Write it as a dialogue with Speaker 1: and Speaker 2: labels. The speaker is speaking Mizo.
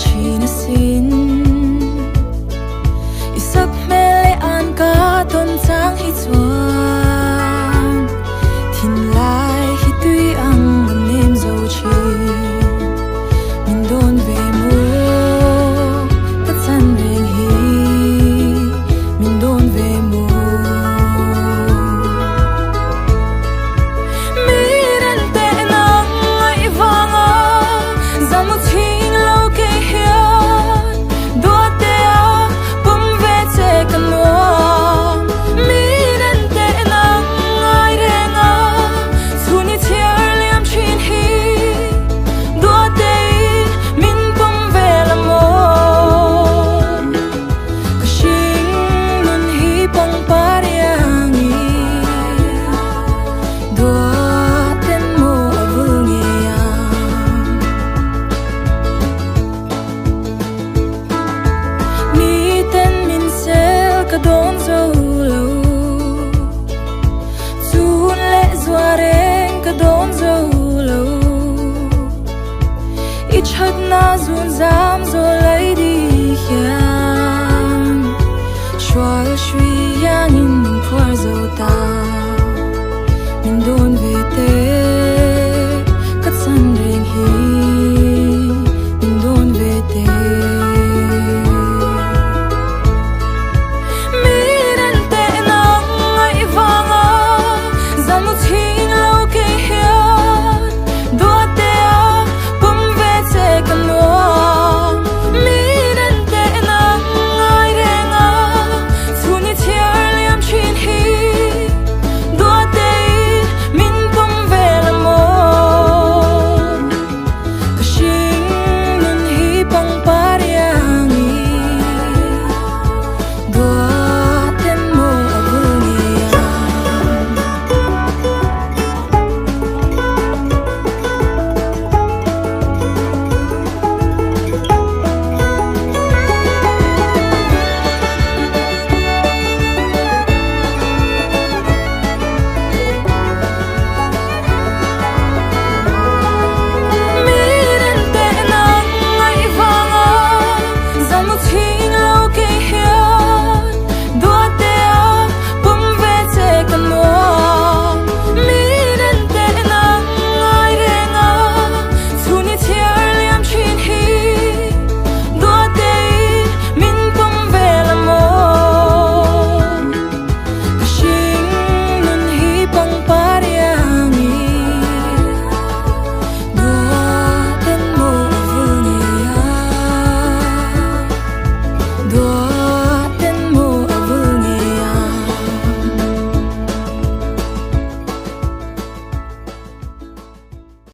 Speaker 1: thin asin. I sak hmel leh an ka tawn chang hi chuan thinlai hi tui ang a nem zo thin. Min dawn ve maw ka chan reng hi min dawn ve maw. Mi ren teh nang ngaih vanga zan mu chhing lo kei hian Duatea pum ve che ka nuam. Mi ren teh nang ngai renga chhun i chhiar liam thin hi Duatei min pum ve la maw. Ka hring nun hi pangpar iangin Duaten maw a vul ngei ang. Miten min sel ka dawn zo lo Chun leh zua reng ka dawn zo lo I thatna zun zam zawl ai di hian.